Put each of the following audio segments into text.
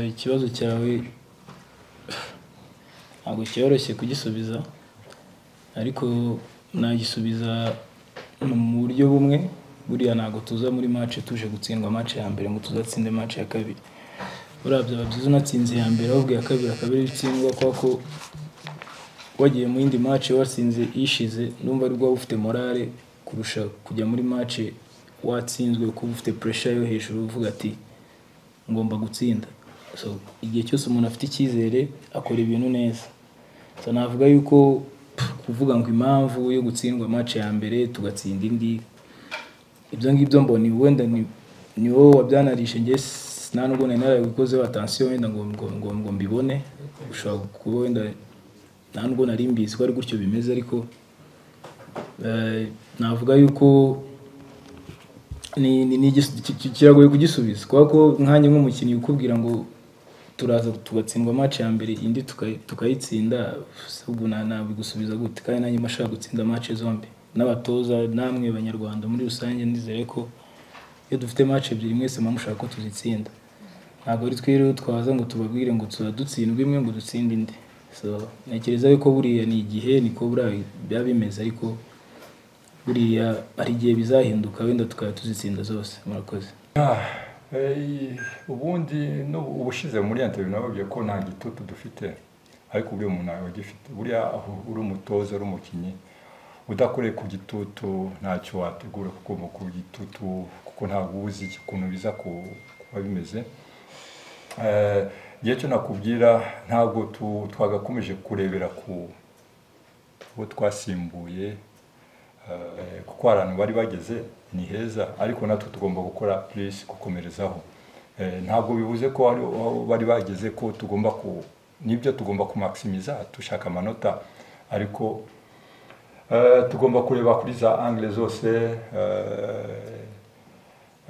Ikibazo cyawe ntabwo cyoroshye kugisubiza, ariko nagisubiza mu buryo bumwe. Buriya ntabwo tuza muri match tuje gutsindwa match ya mbere ngo tuzatsinde match ya kabiri. Buriya byaba byiza unatsinze iya mbere, ahubwo iya kabiri akaba ariyo utsindwa, kubera ko wagiye mu yindi match watsinze ishize, ndumva aribwo waba ufite morale kurusha kujya muri match watsinzwe, kuko uba ufite pressure yo hejuru uvuga ati ngomba gutsinda. So igihe cyose umuntu afite icyizere akora ibintu neza. So navuga yuko kuvuga ngo impamvu yo gutsindwa match ya mbere tugatsinda indi, ibyo ngibyo mbona wenda ni wowe wabyanarishe, njye nta nubwo nari narabikozeho attention wenda ngo mbibone. Ushobora kuba wenda nta nubwo nari mbizi ko ari gutyo bimeze, ariko navuga yuko kiragoye kugisubiza, kubera ko nkanjye nk'umukinnyi ukubwira ngo turaza tugatsindwa match ya mbere indi tukayitsinda, ubwo nabigusubiza gute? Kandi nanjye mba nshaka gutsinda match zombi. N'abatoza namwe Banyarwanda muri rusange, ndizere ko iyo dufite match ebyiri mwese muba mushaka ko tuzitsinda. Ntabwo ari twe rero twaza ngo tubabwire ngo tuzadutsindwe imwe ngo dutsinde indi. So ntekereza yuko buriya ni igihe niko buriya biba bimeze, ariko buriya hari igihe bizahinduka wenda tukaba tuzitsinda zose. Murakoze. Ubundi ubushize muri interview nababwiye ko nta gitutu dufite, ariko buriya umuntu aba agifite. Buriya aho uri umutoza, uri umukinnyi, udakoreye ku gitutu ntacyo wategura, kuko ku gitutu, kuko ntabwo uzi ukuntu biza kuba bimeze. Igihe cyo nakubwira, ntabwo twagakomeje kurebera ku bo twasimbuye, kuko hari ahantu bari bageze ni heza, ariko natwe tugomba gukora plus, gukomerezaho. Ntabwo bivuze ko aho bari bageze ko tugomba ku nibyo tugomba kumaximiza dushaka amanota, ariko tugomba kureba kuri za angle zose,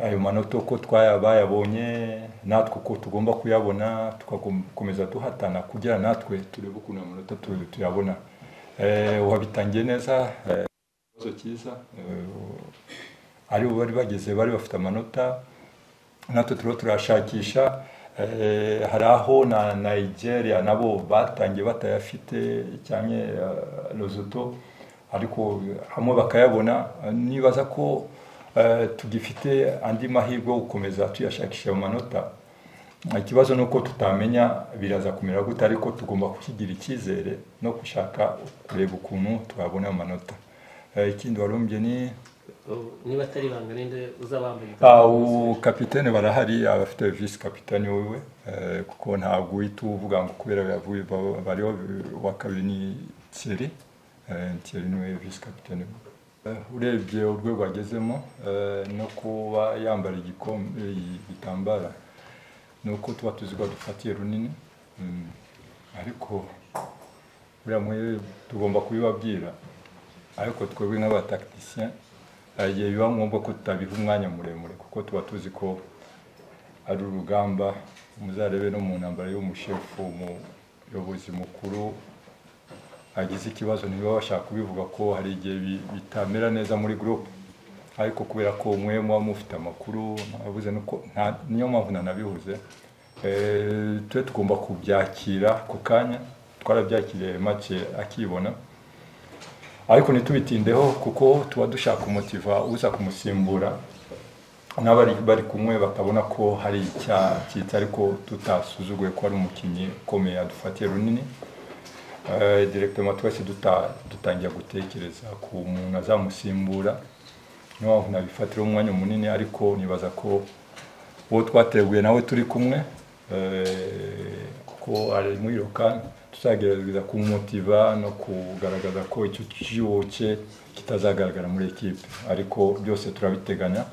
ayo manota uko bayabonye, natwe uko tugomba kuyabona, tugakomeza duhatana kugira natwe turebe ukuntu amanota tuyabona. Wabitangiye neza, ikibazo cyiza. Aribo bari bageze, bari bafite amanota, natwe turiho turashakisha. Hari aho na Nigeria nabo batangiye batayafite cyane, Lesotho, ariko hamwe bakayabona. Nibaza ko tugifite andi mahirwe yo gukomeza tuyashakisha ayo manota. Ikibazo ni uko tutamenya biraza kumera gute, ariko tugomba kukigira icyizere no gushaka kureba ukuntu twabona ayo manota. Ikindi warumbye ni Niba atari ibanga, ninde uzabambaye? Kapitene barahari, abafite vice kapitene wewe, kuko ntabwo uhita uvuga ngo kubera yavuye bariho. Wa kabiri ni Thierry, Thierry niwe vice kapitene. Urebye urwego agezemo, no kuba yambara igikombe, igitambara, ni uko tuba tuzi ko dufatiye runini. Ariko buriya mwe tugomba kubibabwira, ariko twebwe nk'abatacticien hari igihe biba ngombwa ko tutabiha umwanya muremure, kuko tuba tuzi ko ari urugamba. Muzarebe no mu ntambara y'umushefu, umuyobozi mukuru agize ikibazo, ntiba bashaka kubivuga ko hari igihe bitamera neza muri groupe, ariko kubera ko mwe muba mufite amakuru, navuze nuko niyo mpamvu nanabihuze. Twe tugomba kubyakira ku kanya, twarabyakiriye make akibona, ariko ntitubitindeho, kuko tuba dushaka umutiva uza kumusimbura n'abari bari kumwe bakabona ko hari icyacitse, ariko tutasuzuguye ko ari umukinnyi ukomeye adufatiye runini. Directement twese dutangira gutekereza ku muntu azamusimbura. Niyo mpamvu nabifatira umwanya munini, ariko nibaza ko uwo twateguye nawe turi kumwe, kuko ari muri local, tuzagerageza kumumotiva no kugaragaza ko icyo cyuho cye kitazagaragara muri ekipe. Ariko byose turabiteganya,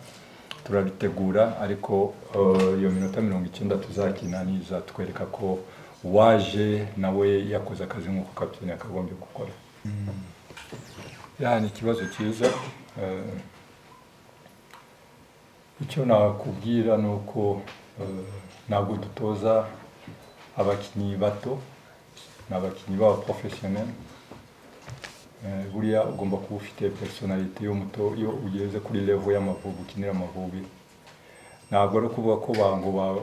turabitegura, ariko iyo minota 90 tuzakina nizatwereka ko waje nawe yakoze akazi nk'uko kapitene yakagombye gukora. Ya, ni ikibazo cyiza. Icyo nakubwira ni uko ntabwo dutoza abakinnyi bato, ni abakinnyi b'aba professionnel. Buriya ugomba kuba ufite personnalité y'umuto iyo ugeze kuri level y'Amavubi, ukinira Amavubi. Ntabwo ari ukuvuga ko bango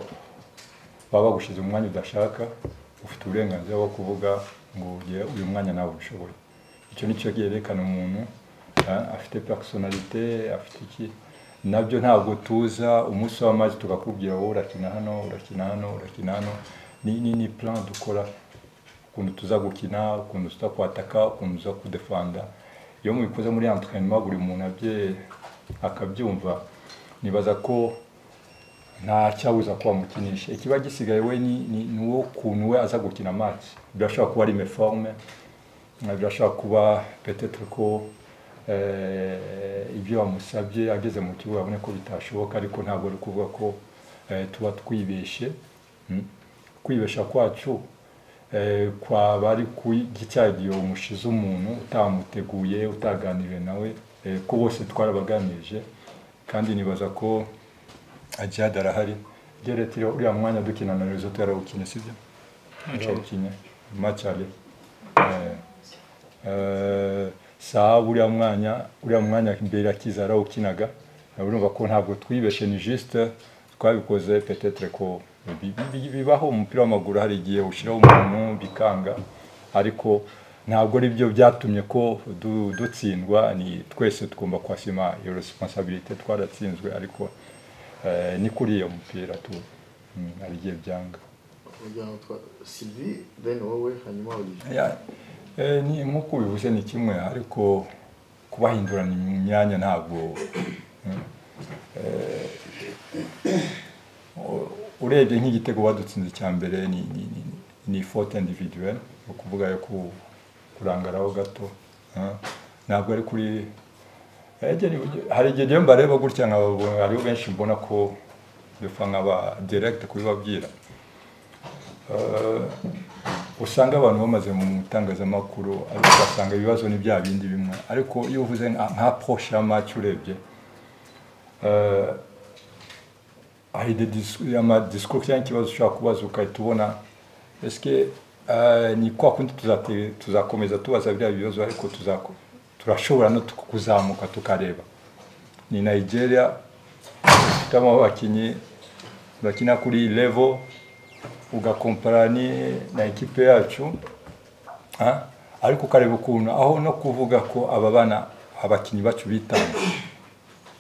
Baba bagushize mu mwanya udashaka, ufite uburenganzira bwo kuvuga ngo uyu mwanya nawe ubishoboye. Icyo nicyo cyerekana umuntu afite personnalité, afite iki. Nabyo ntabwo tuza umunsi w'amazi tukakubwira wowe urakina hano, urakina hano, urakina hano. Ni plan dukora, ukuntu tuza gukina, ukuntu tuza kwataka, ukuntu tuza kudefanda. Iyo mubikoze muri entraînement buri muntu abye akabyumva, nibaza ko nta cyabuza ko bamukinisha. Ikiba gisigaye we ni uwo kuntu we aza gukina match. Birashobora kuba ari méforme, birashobora kuba peut-être ko ibyo bamusabye ageze mu kibuga abone ko bitashoboka, ariko ntabwo ari kuvuga ko tuba twibeshe. Kwibesha kwacu kwaba ari cya gihe umushize umuntu utamuteguye, utaganiriye nawe, ko bose twarabaganirije. Kandi nibaza ko Djihad arahari. Geretse uriya mwanya dukina na Lesotho yarawukinye, sibyo? Yarawukinye match aller. Saa uriya mwanya mbere akiza yarawukinaga. Urumva ko ntabwo twibeshe, ni juste twabikoze peut-être ko bibaho umupira w'amaguru, hari igihe ushyiraho umuntu bikanga, ariko ntabwo ari byo byatumye ko dutsindwa. Ni twese tugomba kwasima iyo responsabilité, twaratsinzwe, ariko ni kuri iyo mupira tu hari igihe byanga. Umuryango twa Sylvie, then wowe, hanyuma Olivier. Ya, ni nk'uko ubivuze, ni kimwe, ariko kubahindurana imyanya ntabwo urebye nk'igitego badutsinze cya mbere ni faute individuelle, ni ukuvuga yo kurangaraho gato, ntabwo ari kuri hari igihe njyewe mbareba gutya nkababona, hariho benshi mbona ko dufa nkaba direct kubibabwira. Usanga abantu bamaze mu itangazamakuru, ariko ugasanga ibibazo ni bya bindi bimwe. Ariko iyo uvuze nka approche ya match, urebye hari ama discours cyangwa ikibazo ushobora kubaza ugahita ubona eske ni kwa kundi tuzakomeza tubaza biriya bibazo, ariko turashobora no kuzamuka tukareba ni Nigeria ifitemo abakinnyi bakina kuri level, ugakompara ni na ekipe yacu, ariko ukareba ukuntu aho no kuvuga ko aba bana abakinnyi bacu bitanga.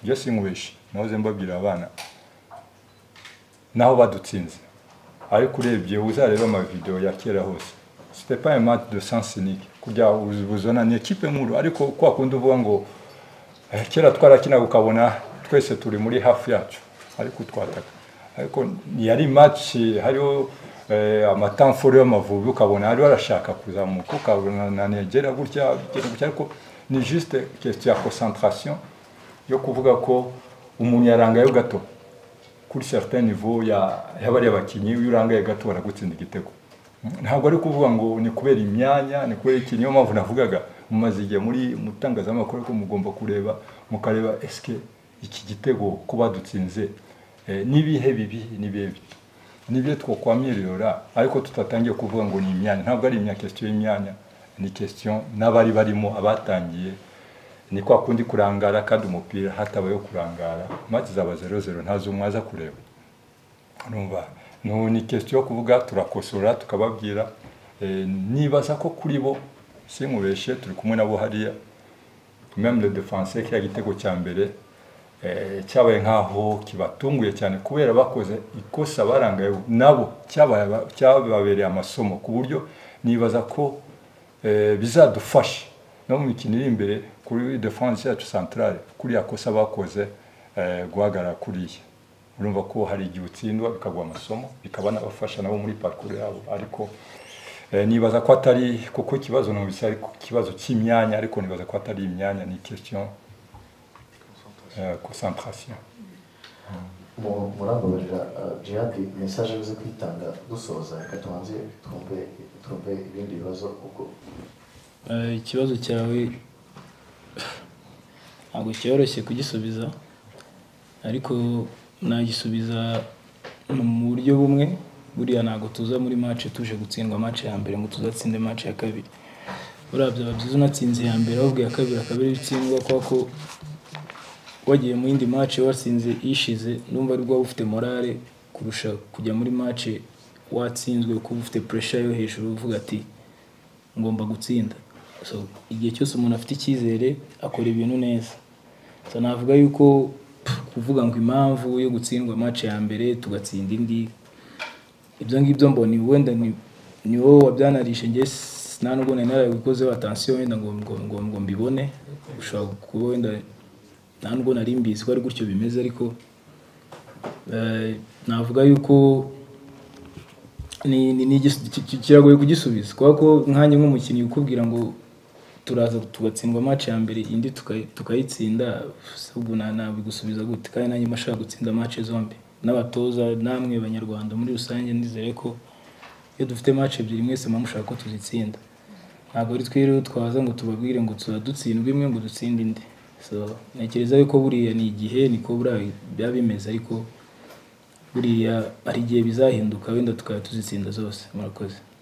Byo sinkubeshe, nahoze mbabwira abana naho badutsinze, ariko urebye uzareba amavideo ya kera hose, c'était pas un match de sens unique kujya uzona ni ekipe nkuru. Ariko kwa kundi uvuga ngo kera twarakinaga ukabona twese turi muri hafi yacu ariko twataka, ariko yari match hariho amatamforo y'Amavubi, ukabona hariho arashaka kuzamuka, ukabona na Nigeria gutya gutya, ariko ni juste question ya concentration yo kuvuga ko umuntu yarangaye gato kuri certain niveau ya y'abariya bakinyi. Iyo urangaye gato baragutsinda igitego. Ntabwo ari kuvuga ngo ni kubera imyanya, ni kubera iki. Niyo mpamvu navugaga mumaze igihe muri mutangazamakuru ko mugomba kureba, mukareba eske iki gitego ko badutsinze n'ibihe bibi n'ibihe bito nibyo twokwamiriora, ariko tutatangiye kuvuga ngo ni imyanya. Ntabwo ari imyanya, question y'imyanya ni question n'abari barimo abatangiye. Ni kwa kundi kurangara, kandi umupira hatabayeho kurangara match zaba 0-0, ntazo umwaza kureba. Urumva no ni question yo kuvuga turakosora tukababwira. Nibaza ko kuri bo sinkubeshe, turi kumwe nabo hariya, même le défenseur, kiriya gitego cya mbere cyabaye nkaho kibatunguye cyane kubera bakoze ikosa barangaye, nabo cyababereye amasomo, ku buryo nibaza ko bizadufasha no mu mikino iri imbere kuri défense yacu centrale, kuriya kosa bakoze guhagarara kuriya. Urumva ko hari igihe utsindwa bikaguha amasomo, bikaba n'abafasha nabo muri parcours yabo. Ariko nibaza ko atari kuko ikibazo numvise ari ikibazo cy'imyanya, ariko nibaza ko atari imyanya, ni question concentration. Murambabarira, Djihad, message uze kwitanga dusoza. Reka tubanze twumve ibindi bibazo uko. Ikibazo cyawe ntabwo cyoroshye kugisubiza, ariko nagisubiza mu buryo bumwe. Buriya ntabwo tuza muri match tuje gutsindwa match ya mbere ngo tuzatsinde match ya kabiri. Buriya byaba byiza unatsinze iya mbere, ahubwo iya kabiri akaba ariyo utsindwa, kubera ko wagiye mu yindi match watsinze ishize, numva aribwo waba ufite morale kurusha kujya muri match. Watsinzwe kuba ufite pressure yo hejuru, uvuga ati ngomba gutsinda. So igihe cyose umuntu afite icyizere akora ibintu neza. So navuga yuko kuvuga ngo impamvu yo gutsindwa match ya mbere tugatsinda indi, ibyo ngibyo mbona wenda ni wowe wabyanarishe, njye nta nubwo nari narabikozeho attention wenda ngo mbibone. Ushobora kuba wenda nta nubwo nari mbizi ko ari gutyo bimeze, ariko navuga yuko ni kiragoye kugisubiza, kubera ko nkanjye nk'umukinnyi ukubwira ngo turaza tugatsindwa match ya mbere, indi tukayitsinda, ubwo nabigusubiza gute? Kandi nanjye mba nshaka gutsinda match zombi. N'abatoza namwe Banyarwanda muri rusange, ndizere ko iyo dufite match ebyiri mwese muba mushaka ko tuzitsinda. Ntabwo ari twe rero twaza ngo tubabwire ngo tuzadutsindwa imwe ngo dutsinde indi. So ntekereza yuko buriya ni igihe, niko buriya biba bimeze, ariko buriya hari igihe bizahinduka, wenda tukaba tuzitsinda zose. Murakoze.